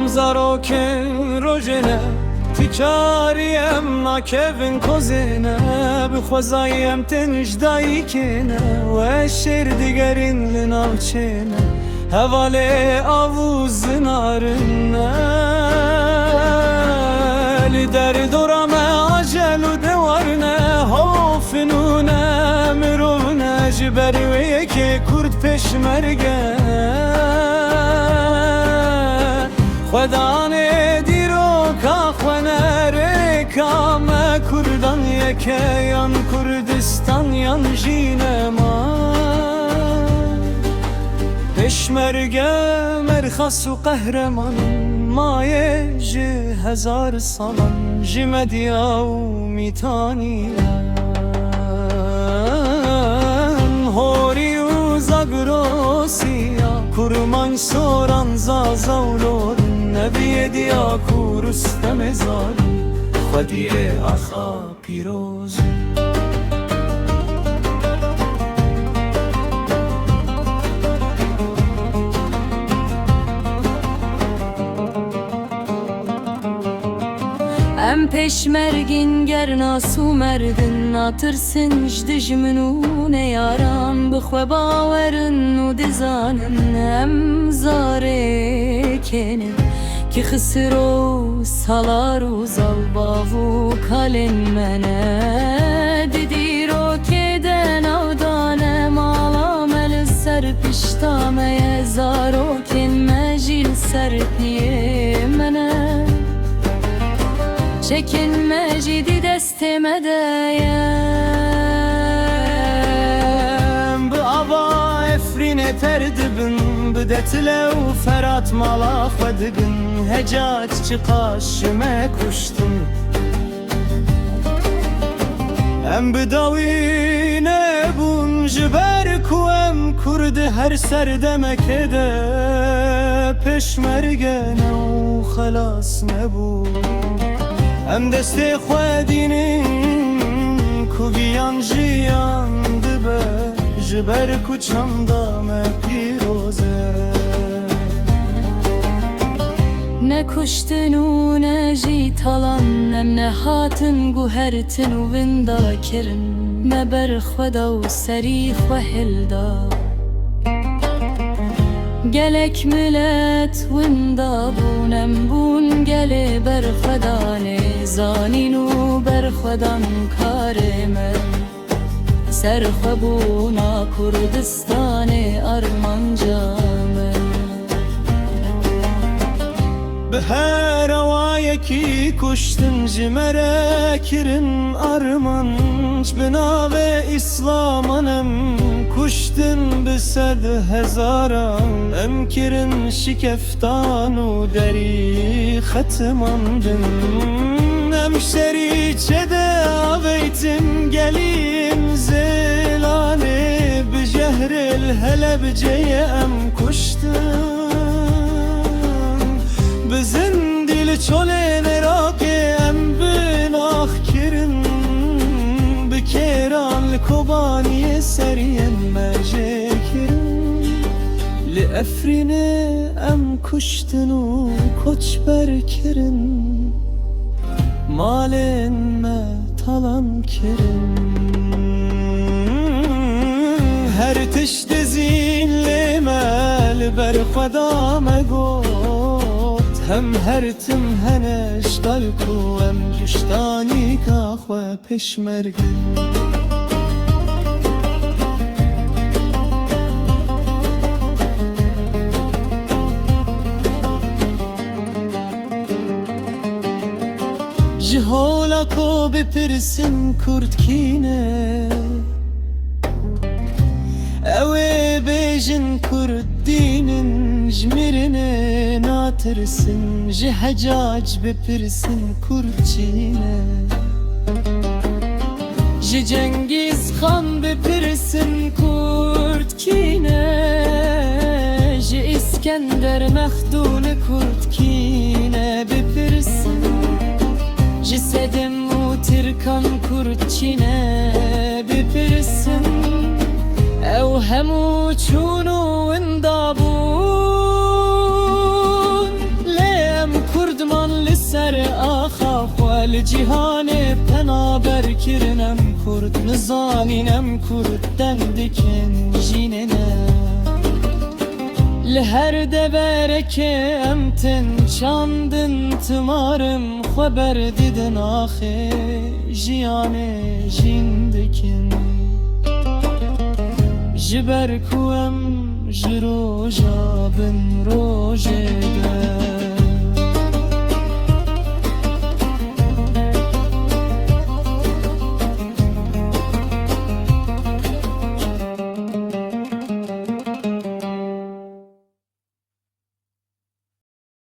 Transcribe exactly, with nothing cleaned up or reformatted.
Zarokên rojê ne, ti çarî em nakevin kozê ne, bi xwezayî em tên ji dayikê ne, we şêr digerîn li navçê ne, hevalê av û zinarin ne. Li derdora me acel û dewar ne, hofin û ne mirov ne, ji ber wê yekê Kurd pêşmerge. Xwedanê dîroka xwe ne, rêka me Kurdan yeke, yan Kurdistan yan jî nema. Pêşmerge merxas û qehreman, maye ji hezar salan, ji medya û mîtaniyan, horî û zagrosiya, kurmanc, soran, zaza û lorin, neviyê diya ku Rustemê zalim, xwediyê axa pîroz. Em pêşmergîn ger nas û merdin, natirsin ji dijmin û neyaran, bi xwe bawer in û dizanin em zarê kênin. Ki Xisiro, Salar û Zal, bav û kalên me ne, di dîrokê de navdane, mala me li ser pişta me ye, zarokên me jî li ser piyê me ne. Çekên me jî di destê me de ye. Em bi ava Efrînê ter dibin, bi Detle û Ferat mala xwe digin, Hecac çiqas ji me kuştin. Em bi dawî nebûn, ji ber ku em Kurd her serdemekê de pêşmerge ne û xelas nebûn. Em destê xwe dînin ku giyan jiyan dibe, ji ber ku çanda me pîroz e. Ne kuştin û ne jî talan, em nehatin guhertin û winda kirin. Me berxwe da û serî xwe hilda. Gelek milet winda bûn, em bûn gelê berxwedanê, zanîn û berxwedan karê me. Serxwebûna Kurdistanê armanca me. Bi her awayekî kuştin ji me re kirin armanc, bi navê Îslaman em kuştin bi sed hezaran, em kirin şikeftan û derî xetimandin. Em şerî çê de avêtin gelî Zêlanê, bi jehrê li Helebceyê em kuştin. Bi zindî li çolên Iraqê em bi nax kirin, bi kêran li Kobaniyê seriyên me jê kirin. Li Efrînê em kuştin û koçber kirin, malên me talan kirin. Her tişt dizîn lê me li ber xwe da me got, hem her tim hene ji tal ku em ji ştanîka xwe pêşmergin. Ji hola ku bipirsin Kurd kî ne? Ew ê bêjin Kurd dînin, ji mirinê natirsin, ji Hecac bipirsin Kurd çi ne? Ji Cengîz Xan bipirsin Kurd kî ne? Ji Îskender Mexdûn Kurd kî ne bipirsin? Ji Sedim û Tirkan Kurd çi ne bipirsin? Ew hemû çûn û winda bûn, lê Li cîhanê penaber kirin em kurd, nizanîn em kurd dem dikin jînê ne. Li her deverekê em tên çandin timarim xwe berdidin axê jiyanê jîn dikin. Ji ber ku em ji roja bin rojê de